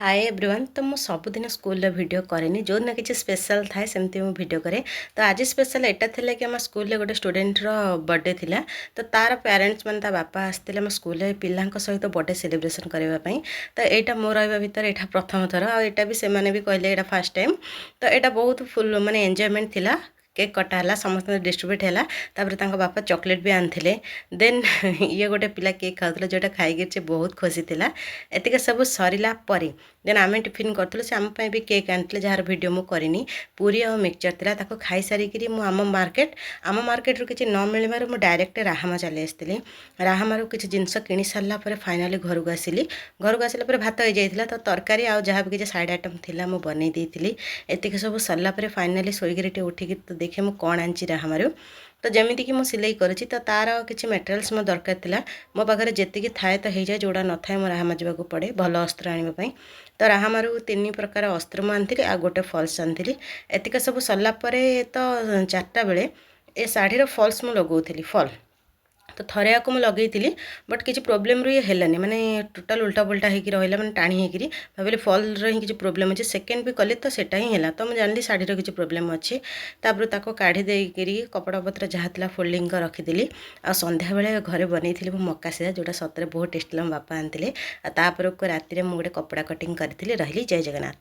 ହାଏ everyone. ତ ମୁଁ ସବୁଦିନ ସ୍କୁଲର ଭିଡ଼ିଓ କରେନି। ଯେଉଁଦିନ କିଛି ସ୍ପେଶାଲ୍ ଥାଏ, ସେମିତି ମୁଁ ଭିଡ଼ିଓ କରେ। ତ ଆଜି ସ୍ପେଶାଲ୍ ଏଇଟା ଥିଲା କି ଆମ ସ୍କୁଲରେ ଗୋଟେ ଷ୍ଟୁଡେଣ୍ଟର ବର୍ଥଡ଼େ ଥିଲା। ତ ତାର ପ୍ୟାରେଣ୍ଟସ୍ ମାନେ ତା ବାପା ଆସିଥିଲେ ଆମ ସ୍କୁଲରେ ପିଲାଙ୍କ ସହିତ ବର୍ଥଡ଼େ ସେଲିବ୍ରେସନ୍ କରିବା ପାଇଁ। ତ ଏଇଟା ମୋ ରହିବା ଭିତରେ ଏଇଟା ପ୍ରଥମ ଥର ଆଉ ଏଇଟା ବି ସେମାନେ ବି କହିଲେ ଏଇଟା ଫାର୍ଷ୍ଟ ଟାଇମ୍। ତ ଏଇଟା ବହୁତ ଫୁଲ୍ ମାନେ ଏନ୍ଜୟମେଣ୍ଟ ଥିଲା। କେକ୍ କଟା ହେଲା, ସମସ୍ତଙ୍କୁ ଡିଷ୍ଟ୍ରିବ୍ୟୁଟ୍ ହେଲା। ତାପରେ ତାଙ୍କ ବାପା ଚକୋଲେଟ୍ ବି ଆଣିଥିଲେ। ଦେନ୍ ଇଏ ଗୋଟେ ପିଲା କେକ୍ ଖାଉଥିଲା, ଯେଉଁଟା ଖାଇକି ସେ ବହୁତ ଖୁସି ଥିଲା। ଏତିକି ସବୁ ସରିଲା ପରେ ଦେନ୍ ଆମେ ଟିଫିନ୍ କରୁଥିଲୁ। ସେ ଆମ ପାଇଁ ବି କେକ୍ ଆଣିଥିଲେ, ଯାହାର ଭିଡ଼ିଓ ମୁଁ କରିନି। ପୁରୀ ଆଉ ମିକ୍ସଚର୍ ଥିଲା। ତାକୁ ଖାଇସାରିକିରି ମୁଁ ଆମ ମାର୍କେଟରୁ କିଛି ନ ମିଳିବାରୁ ମୁଁ ଡାଇରେକ୍ଟ ରାହାମା ଚାଲି ଆସିଥିଲି। ରାହାମାରୁ କିଛି ଜିନିଷ କିଣି ସାରିଲା ପରେ ଫାଇନାଲି ଘରକୁ ଆସିଲି। ଘରକୁ ଆସିଲା ପରେ ଭାତ ହେଇଯାଇଥିଲା, ତ ତରକାରୀ ଆଉ ଯାହା ବି କିଛି ସାଇଡ଼୍ ଆଇଟମ୍ ଥିଲା, ମୁଁ ବନେଇ ଦେଇଥିଲି। ଏତିକି ସବୁ ସରିଲା ପରେ ଫାଇନାଲି ଶୋଇକିରି ଟିକେ ଉଠିକି ତ ଦେଖେ ମୁଁ କ'ଣ ଆଣିଛି ରାହାମାରୁ। ତ ଯେମିତିକି ମୁଁ ସିଲେଇ କରୁଛି, ତ ତା'ର କିଛି ମେଟେରିଆଲ୍ସ ମୋ ଦରକାର ଥିଲା। ମୋ ପାଖରେ ଯେତିକି ଥାଏ ତ ହେଇଯାଏ, ଯେଉଁଟା ନଥାଏ ମୁଁ ରାହାମା ଯିବାକୁ ପଡ଼େ ଭଲ ଅସ୍ତ୍ର ଆଣିବା ପାଇଁ। ତ ରାହାମାରୁ ତିନି ପ୍ରକାର ଅସ୍ତ୍ର ମୁଁ ଆଣିଥିଲି ଆଉ ଗୋଟେ ଫଲ୍ସ ଆଣିଥିଲି। ଏତିକି ସବୁ ସରିଲା ପରେ ତ 4ଟା ବେଳେ ଏ ଶାଢ଼ୀର ଫଲ୍ସ ମୁଁ ଲଗାଉଥିଲି। ଫଲ୍ ତ ଥରେ ଆକୁ ମୁଁ ଲଗେଇଥିଲି, ବଟ୍ କିଛି ପ୍ରୋବ୍ଲେମ୍ରୁ ଇଏ ହେଲାନି, ମାନେ ଟୋଟାଲ୍ ଉଲ୍ଟା ପୁଲ୍ଟା ହେଇକି ରହିଲା, ମାନେ ଟାଣି ହେଇକିରି। ଭାବିଲି ଫଲ୍ର ହିଁ କିଛି ପ୍ରୋବ୍ଲେମ୍ ଅଛି। ସେକେଣ୍ଡ ବି କଲି ତ ସେଇଟା ହିଁ ହେଲା। ତ ମୁଁ ଜାଣିଲି ଶାଢ଼ୀର କିଛି ପ୍ରୋବ୍ଲେମ୍ ଅଛି। ତାପରେ ତାକୁ କାଢ଼ି ଦେଇକିରି କପଡ଼ା ପତ୍ର ଯାହା ଥିଲା ଫୋଲ୍ଡିଂ କରି ରଖିଦେଲି। ଆଉ ସନ୍ଧ୍ୟାବେଳେ ଘରେ ବନେଇଥିଲି ମୁଁ ମକା ସିଝା, ଯେଉଁଟା ସତରେ ବହୁତ ଟେଷ୍ଟି ଥିଲା। ମୋ ବାପା ଆଣିଥିଲେ। ଆଉ ତାପରକୁ ରାତିରେ ମୁଁ ଗୋଟେ କପଡ଼ା କଟିଂ କରିଥିଲି। ରହିଲି, ଜୟ ଜଗନ୍ନାଥ।